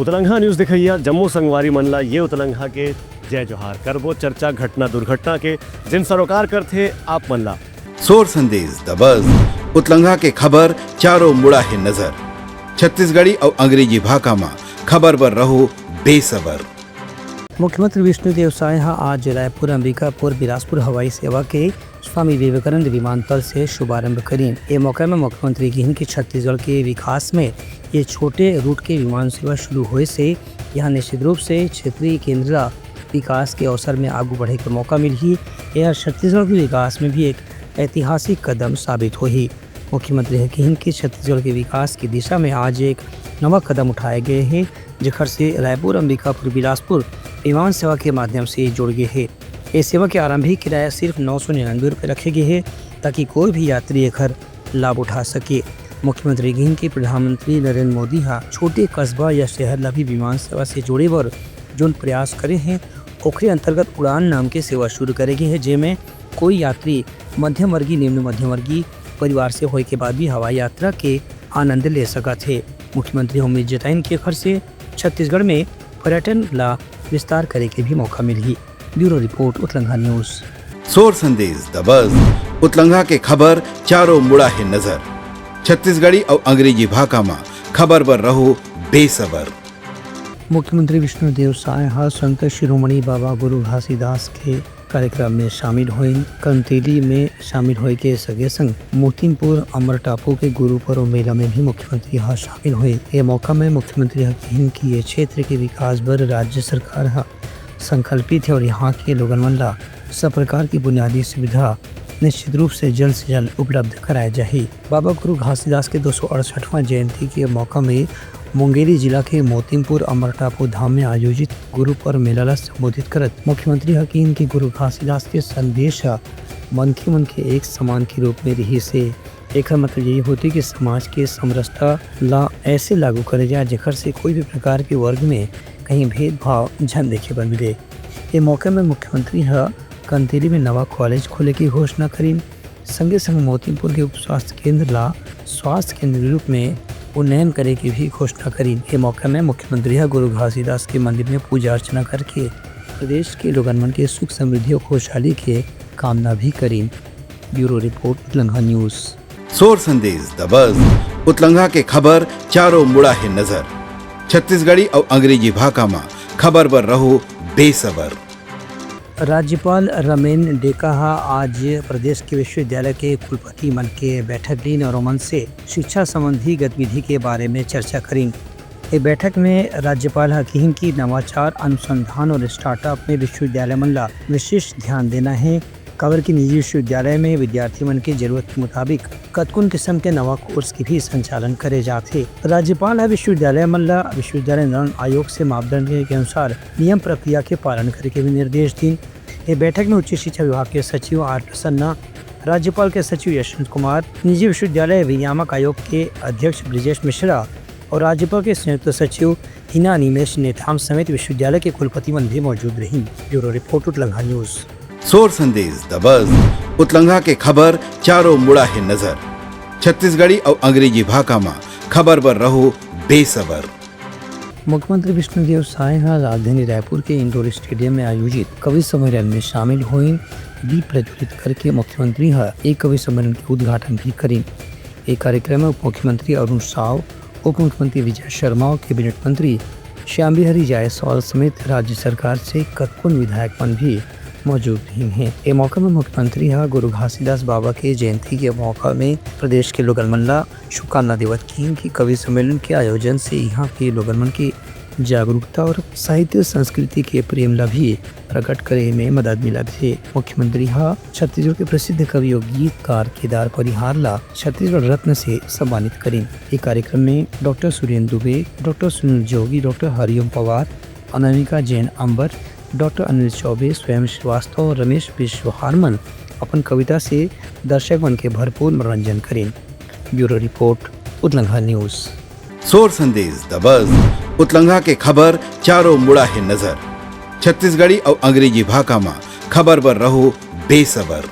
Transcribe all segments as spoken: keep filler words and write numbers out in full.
उतलंघा news देखइया जम्मो संगवारी मन ला ये उतलंघा के जय जोहार। करबो चर्चा घटना दुर्घटना के, जेन सरोकार करथे आप मन ला। सोर संदेश दबस, उतलंघा के खबर चारों मुड़ा हे नजर। छत्तीसगढ़ी अउ अंग्रेजी भाखा म खबर बर रहो बेसबर। मुख्यमंत्री विष्णुदेव साय ह आज रायपुर अंबिकापुर बिलासपुर हवाई सेवा के स्वामी विवेकानंद विमानतल से शुभारंभ करीन। ए मौका में मुख्यमंत्री किहिन कि छत्तीसगढ़ के विकास में ये छोटे रूट के विमान सेवा शुरू होए से यहाँ निश्चित रूप से क्षेत्रीय केंद्र ला विकास के अवसर में आगू बढ़े के मौका मिलही। यह छत्तीसगढ़ के विकास में भी एक ऐतिहासिक कदम साबित होही। मुख्यमंत्री ह किहिन कि छत्तीसगढ़ के विकास की दिशा में आज एक नवा कदम उठाए गए हे, जेखर से रायपुर अंबिकापुर बिलासपुर विमान सेवा के माध्यम से जुड़ गए हे। ये सेवा के आरंभिक किराया सिर्फ नौ सौ निन्यानवे रुपये रखे गए हे, ताकि कोई भी यात्री एखर लाभ उठा सके। मुख्यमंत्री किहिन कि प्रधानमंत्री नरेंद्र मोदी ह छोटे कस्बा या शहर ला भी विमान सेवा से जोड़े बर जोन प्रयास करे हे, ओखरे अंतर्गत उड़ान नाम के सेवा शुरू करे गे हे, जेमे कोई यात्री मध्यम वर्गीय, निम्न मध्यम वर्गीय परिवार से होए के बाद भी हवाई यात्रा के आनंद ले सकत हे। मुख्यमंत्री ह उम्मीद जताइन कि एखर से छत्तीसगढ़ में पर्यटन ला विस्तार करे के भी मौका मिलही। Bureau report, Utlangha news. सोर संदेश दबस, उतलंघा के खबर चारों मुड़ा हे नजर। छत्तीसगढ़ी अउ अंग्रेजी भाखा म खबर बर रहो बेसबर। मुख्यमंत्री विष्णुदेव साय ह संत शिरोमणि बाबा गुरु घासीदास के कार्यक्रम में शामिल होइन। कंतेली में शामिल होए के संगे संग मोतिमपुर अमर टापू के गुरु पर्व मेला में भी मुख्यमंत्री ह शामिल होए। ये मौका में मुख्यमंत्री ह किहिन कि ये क्षेत्र के विकास बर राज्य सरकार ह संकल्पित हे और यहाँ के लोगन मन ला सब प्रकार की बुनियादी सुविधा निश्चित रूप से जल्द से जल्द उपलब्ध कराए जाही। बाबा गुरु घासीदास के दो सौ अड़सठवां जयंती के मौका में मुंगेली जिला के मोतिमपुर अमर टापू धाम में आयोजित गुरु पर्व मेला ला संबोधित करत मुख्यमंत्री ह किहिन कि गुरु घासीदास के संदेश ह मनखे मन के एक समान के रूप में रिहिस हे। एखर मतलब यही होथे कि समाज के समरसता ला ऐसे लागू करे जाए, जेखर से कोई भी प्रकार के वर्ग में कहीं भेदभाव झन देखे बर मिले। ए मौके में मुख्यमंत्री ह कंतेली में नवा कॉलेज खोले की घोषणा करीन। संगे संग मोतीपुर के उप स्वास्थ्य केंद्र ला स्वास्थ्य केंद्र के रूप में उन्नयन करे के भी घोषणा करीन। ए मौके में मुख्यमंत्री ह गुरु घासीदास के मंदिर में पूजा अर्चना करके प्रदेश के लोगन मन के सुख समृद्धि और खुशहाली के कामना भी करीन। Bureau report, Utlangha news. सोर संदेश दबस, उतलंघा के खबर चारों मुड़ा हे नजर। छत्तीसगढ़ी अउ अंग्रेजी भाखा म खबर बर रहो बेसबर। राज्यपाल रमेन डेका ह आज प्रदेश के विश्वविद्यालय के कुलपति मन के बैठक लीन और ओमन से शिक्षा संबंधी गतिविधि के बारे में चर्चा करीन। ए बैठक में राज्यपाल ह किहिन कि नवाचार, अनुसंधान और स्टार्टअप में विश्वविद्यालय मन ला विशेष ध्यान देना हे, काबर कि निजी विश्वविद्यालय में विद्यार्थी मन के जरूरत के मुताबिक कतकुन किस्म के नवा कोर्स के भी संचालन करे जात हे। राज्यपाल ह विश्वविद्यालय मन ला विश्वविद्यालय अनुदान आयोग से मापदंड के अनुसार नियम प्रक्रिया के पालन करे के भी निर्देश दीन। ये बैठक में उच्च शिक्षा विभाग के सचिव आर प्रसन्ना, राज्यपाल के सचिव यशवंत कुमार, निजी विश्वविद्यालय विनियामक आयोग के अध्यक्ष ब्रिजेश मिश्रा और राज्यपाल के संयुक्त सचिव हिना अनिमेश नेताम समेत विश्वविद्यालय के कुलपति मन भी मौजूद रहिन। Bureau report, Utlangha news. सोर संदेश दबस, उतलंघा के खबर चारों मुड़ा हे नजर। छत्तीसगढ़ी अउ अंग्रेजी भाखा म खबर बर रहो बेसबर। मुख्यमंत्री विष्णुदेव साय ह राजधानी रायपुर के इंडोर स्टेडियम में आयोजित कवि सम्मेलन में शामिल होइन। दीप प्रज्वलित करके मुख्यमंत्री ह एक कवि सम्मेलन के उद्घाटन भी करीन। एक कार्यक्रम में उप मुख्यमंत्री अरुण साव, उप मुख्यमंत्री विजय शर्मा और कैबिनेट मंत्री श्याम बिहारी जायसवाल समेत राज्य सरकार से कतकोन विधायक मन भी मौजूद रहिन हे। ए मौका में मुख्यमंत्री ह गुरु घासीदास बाबा के जयंती के मौका में प्रदेश के लोगन मन ला शुभकामना देवत किहिन कि कवि सम्मेलन के आयोजन से इहाँ के लोगन मन के जागरूकता और साहित्य संस्कृति के प्रेम ला भी प्रकट करे में मदद मिलत हे। मुख्यमंत्री ह छत्तीसगढ़ के प्रसिद्ध कवि और गीतकार केदार परिहार ला छत्तीसगढ़ रत्न से सम्मानित करिन। ए कार्यक्रम में डॉक्टर सुरेंद्र दुबे, डॉक्टर सुनील जोगी, डॉक्टर हरिओम पवार, अनामिका जैन अंबर, डॉक्टर अनिल चौबे, स्वयं श्रीवास्तव और रमेश विश्वहार मन अपन कविता से दर्शक मन के भरपूर मनोरंजन करिन। Bureau report, Utlangha news. सोर संदेश दबस, उतलंघा के खबर चारों मुड़ा हे नजर। छत्तीसगढ़ी अउ अंग्रेजी भाखा म खबर बर रहो बेसबर।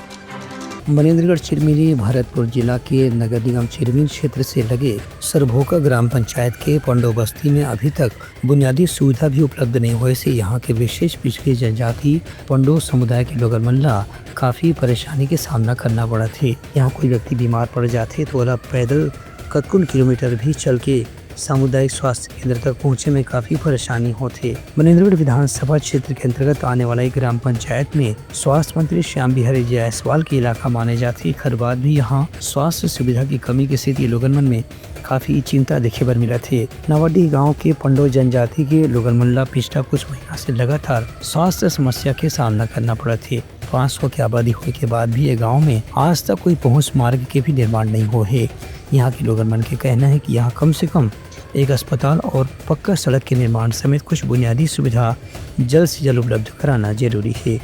मनेन्द्रगढ़ चिरमिरी भरतपुर जिला के नगर निगम चिरमिरी क्षेत्र से लगे सरभोका ग्राम पंचायत के पंडो बस्ती में अभी तक बुनियादी सुविधा भी उपलब्ध नहीं होए से यहाँ के विशेष पिछड़ी जनजाति पंडो समुदाय के लोगन मन ला काफी परेशानी के सामना करना पड़त हे। यहाँ कोई व्यक्ति बीमार पड़ जाथे तो ओला पैदल कतकुन किलोमीटर भी चल के सामुदायिक स्वास्थ्य केंद्र तक पहुंचे में काफी परेशानी होथे। मनेंद्रगढ़ विधानसभा क्षेत्र के अंतर्गत आने वाला एक ग्राम पंचायत में स्वास्थ्य मंत्री श्याम बिहारी जायसवाल के इलाका माने जाथे। एखर बाद भी यहाँ स्वास्थ्य सुविधा की कमी के सेती लोगन मन में काफी चिंता देखे बर मिलत हे। नवाडीह गांव के पंडो जनजाति के लोगन मन ला पिछला कुछ महीना से लगातार स्वास्थ्य समस्या के सामना करना पड़त हे। पाँच सौ के आबादी होए के बाद भी ये गांव में आज तक कोई पहुंच मार्ग के भी निर्माण नहीं हो हे। यहाँ के लोगन मन के कहना है कि यहाँ कम से कम एक अस्पताल और पक्का सड़क के निर्माण समेत कुछ बुनियादी सुविधा जल्द से जल्द उपलब्ध कराना जरूरी है।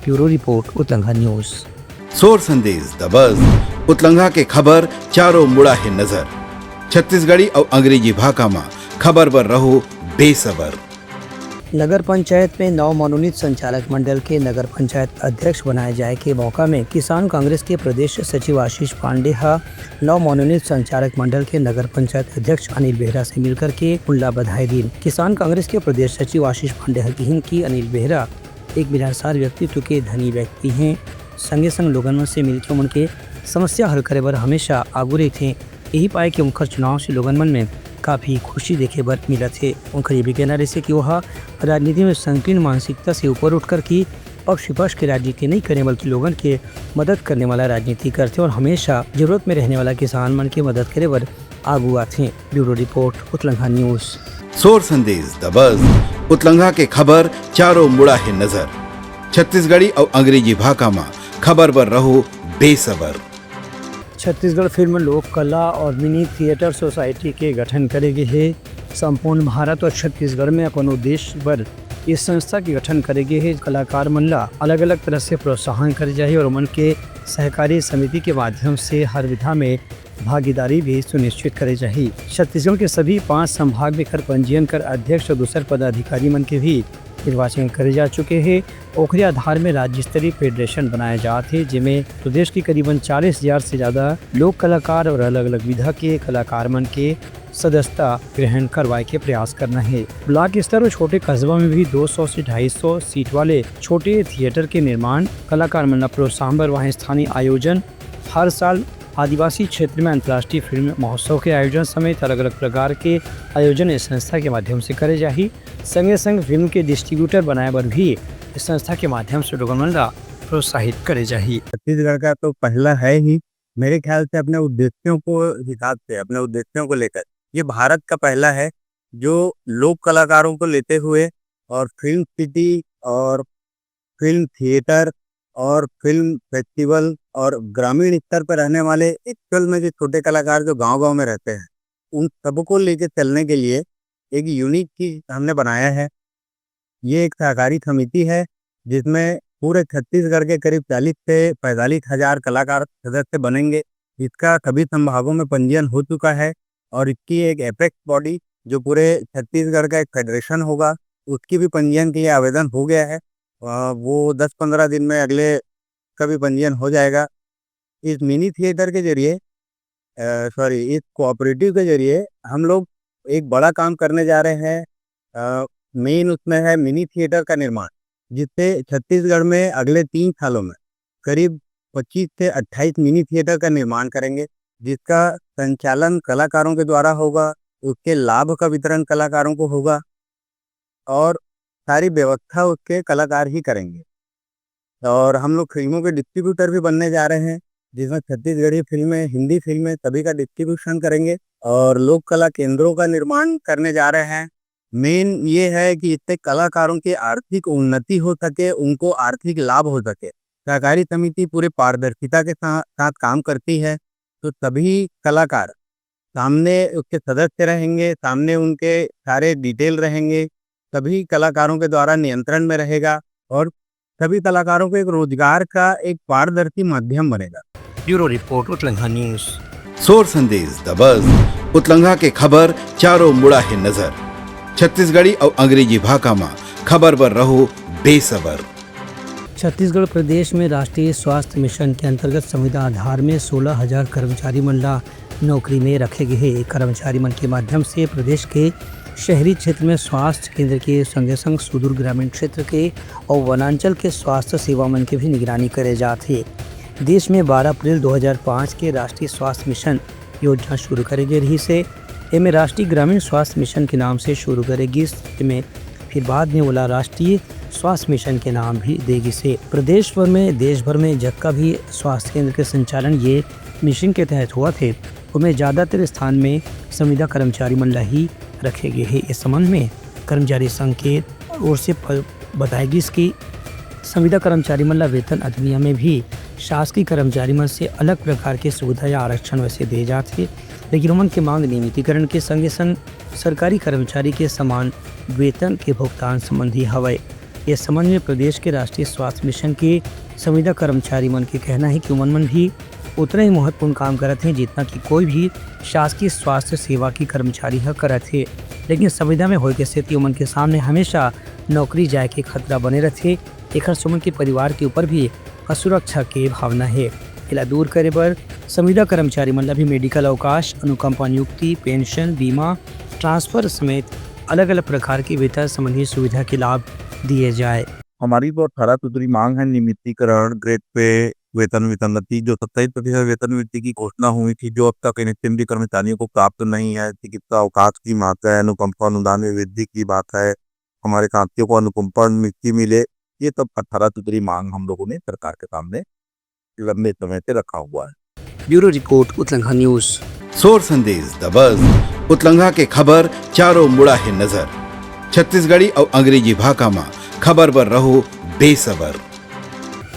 Bureau report, Utlangha news. सोर संदेश दबस, उतलंघा के खबर चारों मुड़ा है नजर। छत्तीसगढ़ी अउ अंग्रेजी भाखा म खबर बर रहो बेसबर। नगर पंचायत में नव मनोनीत संचालक मंडल के नगर पंचायत अध्यक्ष बनाए जाए के मौका में किसान कांग्रेस के प्रदेश सचिव आशीष पांडे ह नव मनोनीत संचालक मंडल के नगर पंचायत अध्यक्ष अनिल बेहरा से मिलकर के उनला बधाई दीन। किसान कांग्रेस के प्रदेश सचिव आशीष पांडे ह किहिन कि अनिल बेहरा एक मिलनसार व्यक्तित्व के धनी व्यक्ति हैं। संगे संग लोगन मन से मिलके उनके समस्या हल करे बर हमेशा आगू रहिथे। यही पाए कि उनकर चुनाव से लोगन मन में काफी खुशी देखे बर मिलत हे। उनकर ये भी कहना रहिसे कि वह राजनीति में संकीर्ण मानसिकता से ऊपर उठकर की पक्ष विपक्ष की राजनीति नहीं करने, बल्कि लोगन के मदद करने वाला राजनीति करथे और हमेशा जरूरत में रहने वाला किसान मन के मदद करे बर आगू आथे। Bureau report, Utlangha news. सोर संदेश दबस, उतलंघा के खबर चारों मुड़ा है नजर। छत्तीसगढ़ी अउ अंग्रेजी भाखा म खबर बर रहो बेसबर। छत्तीसगढ़ फिल्म लोक कला और मिनी थिएटर सोसाइटी के गठन करे गे हे। संपूर्ण भारत और छत्तीसगढ़ में अपन उद्देश्य बर इस संस्था के गठन करे गे हे। कलाकार मन ला अलग-अलग तरह से प्रोत्साहन करे जाही और उमन के सहकारी समिति के माध्यम से हर विधा में भागीदारी भी सुनिश्चित करे जाही। छत्तीसगढ़ के सभी पांच संभाग में एकर पंजीयन कर अध्यक्ष और दूसर पदाधिकारी मन के भी निर्वाचन करे जा चुके हे। ओखरे आधार में राज्य स्तरीय फेडरेशन बनाए जात हे, जेमे प्रदेश के करीबन चालीस हजार से ज्यादा लोक कलाकार और अलग-अलग विधा के कलाकार मन के सदस्यता ग्रहण करवाए के प्रयास करना हे। ब्लॉक स्तर और छोटे कस्बा में भी दो सौ से ढाई सौ सीट वाले छोटे थिएटर के निर्माण, कलाकार मन ला प्रोत्साहन बर वहाँ स्थानीय आयोजन, हर साल आदिवासी क्षेत्र में अंतर्राष्ट्रीय फिल्म महोत्सव के आयोजन समेत अलग-अलग प्रकार के आयोजन इस संस्था के माध्यम से करे जाही। संगे संग फिल्म के डिस्ट्रीब्यूटर बनाए बर भी इस संस्था के माध्यम से लोगन मन ला प्रोत्साहित करे जाही। छत्तीसगढ़ का तो पहला है ही, मेरे ख्याल से अपने उद्देश्यों को हिसाब से, अपने उद्देश्यों को लेकर ये भारत का पहला है जो लोक कलाकारों को लेते हुए और फिल्म सिटी और फिल्म थिएटर और फिल्म फेस्टिवल और ग्रामीण स्तर पर रहने वाले एक्चुअल में जो छोटे कलाकार जो गांव-गांव में रहते हैं, उन सबको लेके चलने के लिए एक यूनिक चीज हमने बनाया है। ये एक सहकारी समिति है जिसमें पूरे छत्तीसगढ़ के करीब चालीस से पैंतालीस हजार कलाकार सदस्य बनेंगे। इसका सभी संभागों में पंजीयन हो चुका है और इसकी एक एपेक्स बॉडी जो पूरे छत्तीसगढ़ का एक फेडरेशन होगा, उसकी भी पंजीयन के लिए आवेदन हो गया है। अ, वो दस पन्द्रह दिन में अगले का भी पंजीयन हो जाएगा। इस मिनी थिएटर के जरिए, अ, सॉरी, इस कोऑपरेटिव के जरिए हम लोग एक बड़ा काम करने जा रहे हैं। अ, मेन उसमें है मिनी थिएटर का निर्माण, जिससे छत्तीसगढ़ में अगले तीन सालों में करीब पच्चीस से अट्ठाईस मिनी थिएटर का निर्माण करेंगे, जिसका संचालन कलाकारों के द्वारा होगा, उसके लाभ का वितरण कलाकारों को होगा और सारी व्यवस्था उसके कलाकार ही करेंगे। और हम लोग फिल्मों के डिस्ट्रीब्यूटर भी बनने जा रहे हैं, जिसमें छत्तीसगढ़ी फिल्में, हिंदी फिल्में, सभी का डिस्ट्रीब्यूशन करेंगे और लोक कला केंद्रों का निर्माण करने जा रहे हैं। मेन ये है कि इससे कलाकारों की आर्थिक उन्नति हो सके, उनको आर्थिक लाभ हो सके। सहकारी समिति पूरे पारदर्शिता के साथ, साथ काम करती है, तो सभी कलाकार सामने उसके सदस्य रहेंगे, सामने उनके सारे डिटेल रहेंगे, सभी कलाकारों के द्वारा नियंत्रण में रहेगा और सभी कलाकारों को एक रोजगार का एक पारदर्शी माध्यम बनेगा। Bureau report, Utlangha news. सोर संदेश दबस, उतलंघा के खबर चारों मुड़ा है नजर। छत्तीसगढ़ी अउ अंग्रेजी भाखा म खबर बर रहो बेसबर। छत्तीसगढ़ प्रदेश में राष्ट्रीय स्वास्थ्य मिशन के अंतर्गत संविदा आधार में सोलह हजार कर्मचारी मन ला नौकरी में रखे गे हे। कर्मचारी मन के माध्यम से प्रदेश के शहरी क्षेत्र में स्वास्थ्य केंद्र के संगे संग सुदूर ग्रामीण क्षेत्र के अउ वनांचल के स्वास्थ्य सेवा मन के भी निगरानी करे जात हे। देश में बारह अप्रैल दो हज़ार पाँच के राष्ट्रीय स्वास्थ्य मिशन योजना शुरू करे गे रहिस हे। एमे राष्ट्रीय ग्रामीण स्वास्थ्य मिशन के नाम से शुरू करे गिस, एमे फिर बाद में ओला राष्ट्रीय स्वास्थ्य मिशन के नाम भी दे गिस हे। प्रदेश भर में, देश भर में जतका भी स्वास्थ्य केंद्र के संचालन ये मिशन के तहत होवत हे, ओमे ज्यादातर स्थान में संविदा कर्मचारी मन ला ही रखे गे हे। इस संबंध में कर्मचारी संघ के ओर से प-, बताए गिस कि संविदा कर्मचारी मन ला वेतन अधिनियम में भी शासकीय कर्मचारी मन से अलग प्रकार के सुविधा या आरक्षण वैसे दे जात हे, लेकिन ओमन के मांग नियमितीकरण के संगे संग सरकारी कर्मचारी के समान वेतन के भुगतान संबंधी हवय। ये संबंध में प्रदेश के राष्ट्रीय स्वास्थ्य मिशन के संविदा कर्मचारी मन के कहना हे कि ओमन मन भी उतना ही महत्वपूर्ण काम करत हे, जितना कि कोई भी शासकीय स्वास्थ्य सेवा के कर्मचारी ह करत हे, लेकिन संविदा में होए के सेती ओमन के सामने हमेशा नौकरी जाए के खतरा बने रथे। एखर से ओमन के परिवार के ऊपर भी असुरक्षा के भावना हे। एला दूर करे बर संविदा कर्मचारी मन ला भी मेडिकल अवकाश, अनुकंपा नियुक्ति, पेंशन, बीमा, ट्रांसफर समेत अलग-अलग प्रकार के वेतन संबंधी सुविधा के लाभ दिए जाए। हमारी तो अठारह सूत्री मांग है नियमितीकरण, ग्रेड पे, वेतन वितरण, जो सत्ताईस प्रतिशत वेतन वृद्धि की घोषणा हुई थी, जो अब तक एनएचएमडी कर्मचारियों को प्राप्त नहीं है, चिकित्सा अवकाश की मात्रा है, अनुकंपा अनुदान में वृद्धि की बात है, हमारे साथियों को अनुकंपा नियुक्ति मिले, ये सब अठारह सूत्री मांग हम लोगों ने सरकार के सामने लंबे समय से रखा हुआ है। Bureau report, Utlangha news. सोर संदेश दबस, उतलंघा के खबर चारों मुड़ा हे नजर। छत्तीसगढ़ी अउ अंग्रेजी भाखा म खबर बर रहो बेसबर।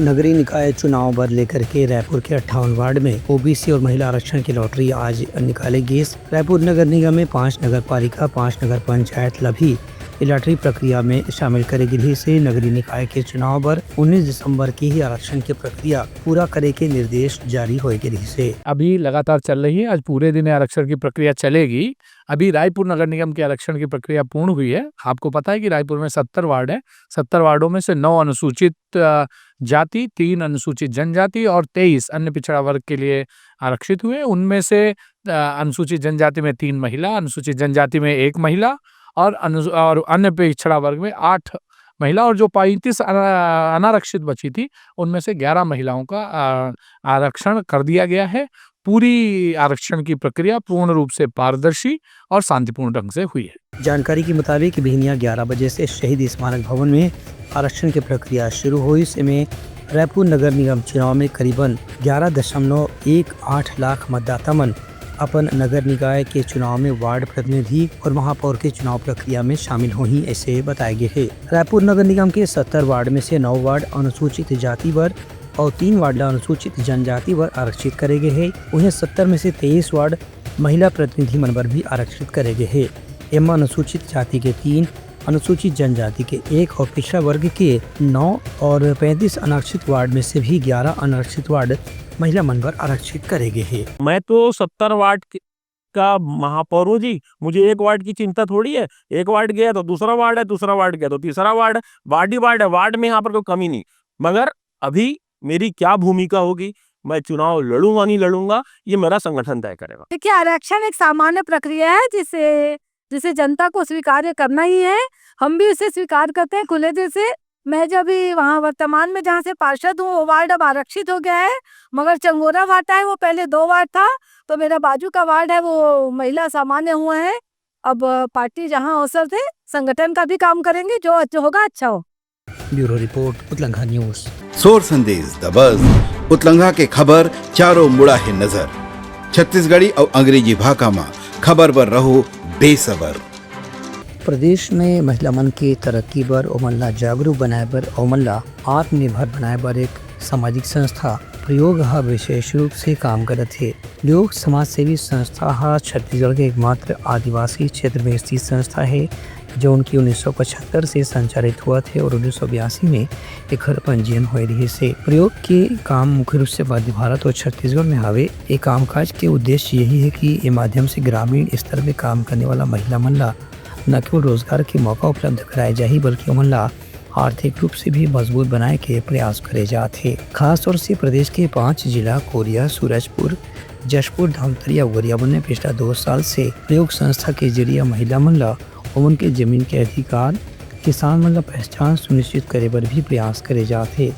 नगरीय निकाय चुनाव बर लेकर के रायपुर के अट्ठावन वार्ड में ओबीसी और महिला आरक्षण की लॉटरी आज निकाले गिस। रायपुर नगर निगम में पांच नगर पालिका, पांच नगर पंचायत ला भी ये लॉटरी प्रक्रिया में शामिल करे गे रिहिस हे। नगरीय निकाय के चुनाव बर उन्नीस दिसंबर के ही आरक्षण के प्रक्रिया पूरा करे के निर्देश जारी होए गे रिहिस हे। अभी लगातार चल रही है, आज पूरे दिन आरक्षण की प्रक्रिया चलेगी। अभी रायपुर नगर निगम के आरक्षण की प्रक्रिया पूर्ण हुई है। आपको पता है कि रायपुर में सत्तर वार्ड है, सत्तर वार्डों में से नौ अनुसूचित, अ, जाति, तीन अनुसूचित जनजाति और तेईस अन्य पिछड़ा वर्ग के लिए आरक्षित हुए। उनमें से, अ, अनुसूचित जनजाति में तीन महिला, अनुसूचित जनजाति में एक महिला और अनु-, और अन्य पिछड़ा वर्ग में आठ महिला और जो पैंतीस अना-, अनारक्षित बची थी, उनमें से ग्यारह महिलाओं का, अ, आरक्षण कर दिया गया है। पूरी आरक्षण की प्रक्रिया पूर्ण रूप से पारदर्शी और शांतिपूर्ण ढंग से हुई है। जानकारी के मुताबिक बिहनिया ग्यारह बजे से शहीद स्मारक भवन में आरक्षण के प्रक्रिया शुरू होइस। एमे रायपुर नगर निगम चुनाव में करीबन ग्यारह दशमलव एक आठ लाख मतदाता मन अपन नगर निकाय के चुनाव में वार्ड प्रतिनिधि और महापौर के चुनाव प्रक्रिया में शामिल होही, ऐसे बताए गे हे। रायपुर नगर निगम के सत्तर वार्ड में से नौ वार्ड अनुसूचित जाति बर और तीन वार्ड ला अनुसूचित जनजाति बर आरक्षित करे गे हे। उहें सत्तर में से तेईस वार्ड महिला प्रतिनिधि मन बर भी आरक्षित करे गे हे। एमा अनुसूचित जाति के तीन, अनुसूचित जनजाति के एक और पिछड़ा वर्ग के नौ और पैंतीस अनारक्षित वार्ड में से भी ग्यारह अनारक्षित वार्ड महिला मन बर आरक्षित करे गे हे। मैं तो सत्तर वार्ड के, का महापौर हूँ जी, मुझे एक वार्ड की चिंता थोड़ी है। एक वार्ड गया तो दूसरा वार्ड है, दूसरा वार्ड गया तो तीसरा वार्ड है, वार्ड ही वार्ड है, वार्ड में यहाँ पर कोई कमी नहीं। मगर अभी मेरी क्या भूमिका होगी, मैं चुनाव लड़ूंगा नहीं लड़ूंगा, ये मेरा संगठन तय करेगा। देखिए, आरक्षण एक सामान्य प्रक्रिया है, जिसे, जिसे जनता को स्वीकार्य करना ही है। हम भी उसे स्वीकार करते हैं खुले दिल से। मैं जो अभी वहाँ वर्तमान में जहाँ से पार्षद हूँ, वो वार्ड अब आरक्षित हो गया है, मगर चंगोरा भाटा है, वो पहले दो वार्ड था, तो मेरा बाजू का वार्ड है, वो महिला सामान्य हुआ है। अब पार्टी जहाँ अवसर दे, संगठन का भी काम करेंगे, जो अच्छा होगा, अच्छा हो। Bureau report, Utlangha news. सोर संदेश दबस, उतलंघा के खबर चारों मुड़ा हे नजर। छत्तीसगढ़ी अउ अंग्रेजी भाखा म खबर बर रहो बेसबर। प्रदेश में महिला मन के तरक्की बर, ओमन ला जागरूक बनाए बर, ओमन ला आत्मनिर्भर बनाए बर एक सामाजिक संस्था प्रयोग ह विशेष रूप से काम करत हे। प्रयोग समाज सेवी संस्था ह छत्तीसगढ़ के एकमात्र आदिवासी क्षेत्र में स्थित संस्था हे, जौन की उन्नीस सौ पचहत्तर से संचालित होवत हे और उन्नीस सौ बयासी में एखर पंजीयन होए रिहिस हे। प्रयोग के काम मुख्य रूप से मध्य भारत और छत्तीसगढ़ में हावे। ए कामकाज के उद्देश्य यही हे कि ए माध्यम से ग्रामीण स्तर में काम करने वाला महिला मन ला न केवल रोजगार के मौका उपलब्ध कराए जाही, बल्कि ओमन ला आर्थिक रूप से भी मजबूत बनाए के प्रयास करे जात हे। खासतौर से प्रदेश के पांच जिला कोरिया, सूरजपुर, जशपुर, धमतरी अउ गरियाबंद में पिछला दो साल से प्रयोग संस्था के जरिए महिला मन ला ओमन के जमीन के अधिकार, किसान मन ला पहचान सुनिश्चित करे बर भी प्रयास करे जात हे।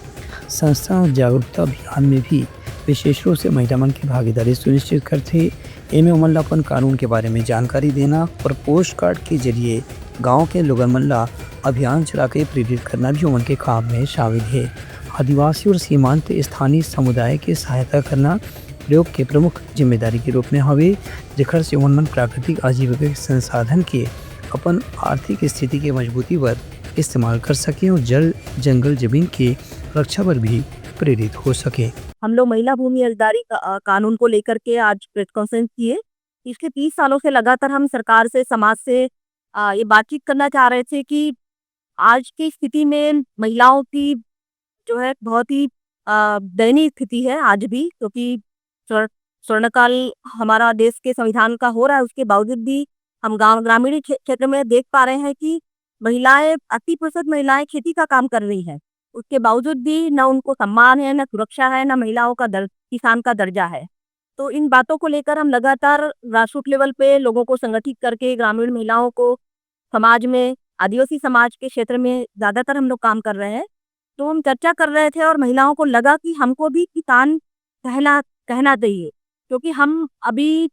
संस्था जागरूकता अभियान में भी विशेष रूप से महिला मन के भागीदारी सुनिश्चित करथे। एमे ओमन ला अपन कानून के बारे में जानकारी देना और पोस्ट कार्ड के जरिए गांव के लोगन मन ला अभियान चला के प्रेरित करना भी ओमन के काम में शामिल हे। आदिवासी और सीमांत स्थानीय समुदाय के सहायता करना प्रयोग के प्रमुख जिम्मेदारी के रूप में हवे, जेकर से ओमन मन प्राकृतिक आजीविका के संसाधन के अपन आर्थिक स्थिति के मजबूती बर इस्तेमाल कर सके और जल, जंगल, जमीन के रक्षा बर भी प्रेरित हो सके। हम लोग महिला भूमि अधिकारी का, अ, कानून को लेकर के आज प्रेस कॉन्फ्रेंस किए। पिछले तीस सालों से लगातार हम सरकार से, समाज से, अ, ये बातचीत करना चाह रहे थे कि आज की स्थिति में महिलाओं की जो है बहुत ही, अ, दयनीय स्थिति है आज भी, क्योंकि स्वर्ण, स्वर्णकाल हमारा देश के संविधान का हो रहा है, उसके बावजूद भी हम गांव, ग्रामीण क्षे-, क्षेत्र में देख पा रहे हैं कि महिलाएं, अस्सी प्रतिशत महिलाएं खेती का काम कर रही हैं। उसके बावजूद भी ना उनको सम्मान है, ना सुरक्षा है, ना महिलाओं का दर-, किसान का दर्जा है। तो इन बातों को लेकर हम लगातार ग्रासरूट लेवल पे लोगों को संगठित करके ग्रामीण महिलाओं को समाज में, आदिवासी समाज के क्षेत्र में ज़्यादातर हम लोग काम कर रहे हैं। तो हम चर्चा कर रहे थे और महिलाओं को लगा कि हमको भी किसान कहना, कहना चाहिए, क्योंकि हम अभी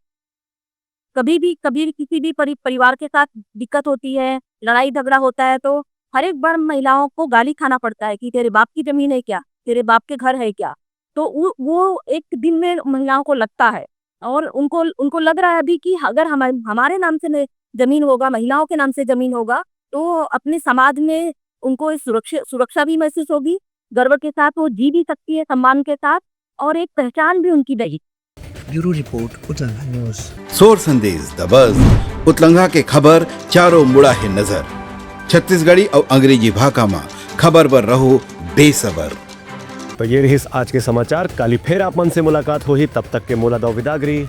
कभी भी, कभी किसी भी परि-, परिवार के साथ दिक्कत होती है, लड़ाई झगड़ा होता है, तो हर एक बार महिलाओं को गाली खाना पड़ता है कि तेरे बाप की ज़मीन है क्या, तेरे बाप के घर है क्या। तो वो, वो एक दिन में महिलाओं को लगता है और उनको, उनको लग रहा है अभी कि अगर हम, हमारे नाम से न-, ज़मीन होगा, महिलाओं के नाम से ज़मीन होगा, तो अपने समाज में उनको इस सुरक्षा, सुरक्षा भी महसूस होगी, गर्व के साथ वो जी भी सकती है सम्मान के साथ और एक पहचान भी उनकी रहेगी। Bureau report, Utlangha news. सोर संदेश दबस, उतलंघा के खबर चारों मुड़ा हे नजर। छत्तीसगढ़ी अउ अंग्रेजी भाखा म खबर बर रहो बेसबर। तो ये रहिस आज के समाचार। काली फेर आप मन से मुलाकात होही, तब तक के मोला दव विदागरी।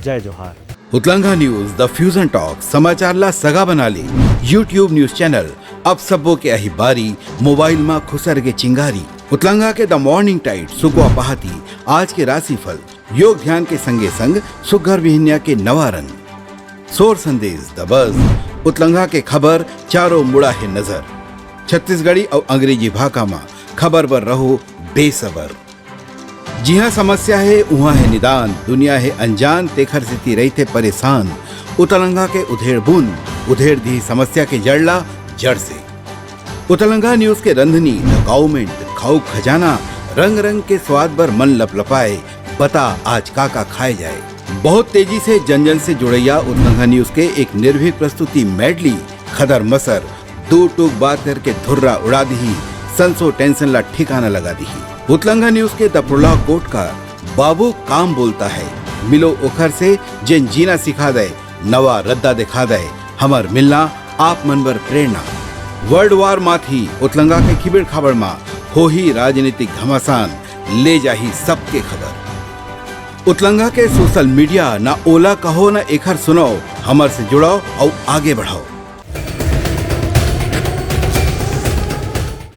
जय जोहार। उतलंघा न्यूज, द फ्यूजन टॉक, समाचार ला सगा बना ले। YouTube न्यूज चैनल, अब सबो के आही बारी, मोबाइल मा खुसर के चिंगारी। उतलंघा के द मॉर्निंग टाइड, सुकवा पहाती, आज के राशिफल, योग ध्यान के संगे संग सुग्घर बिहनिया के नवा रंग। सोर संदेश दबस, उतलंघा के खबर चारों मुड़ा हे नजर। छत्तीसगढ़ी अउ अंग्रेजी भाखा मा खबर बर रहो बेसबर। जिहाँ समस्या हे, उहाँ हे निदान, दुनिया हे अनजान, तेखर सेती रहिथे परेशान। उतलंघा के उधेड़ बुन, उधेड़ दिही समस्या के जड़ ला जड़ से। उतलंघा न्यूज के रंधनी, द गाउमेंट, खाऊ खजाना, रंग रंग के स्वाद बर मन लपलपाए, बता आज का का खाए जाए। बहुत तेजी से जन जन से जुड़ैया उतलंघा न्यूज के एक निर्भीक प्रस्तुति मेडली, खदर मसर, दू टूक बात करके धुर्रा उड़ा दिही, संसो टेंशन ला ठिकाना लगा दिही। उतलंघा न्यूज के द प्रोलॉग कोटकार, बाबू काम बोलता है, मिलो ओखर से जेन जीना सिखा दे, नवा रद्दा दिखा दे, हमर मिलना आप मन बर प्रेरणा। वर्ल्ड वार माथी उतलंगा के खिबेड़ खाबड़ मा होही राजनीतिक घमासान, ले जाही सबके खबर। उतलंगा के सोशल मीडिया, ना ओला कहो ना एखर सुनाओ, हमर से जुड़ाओ अउ आगे बढ़ाओ।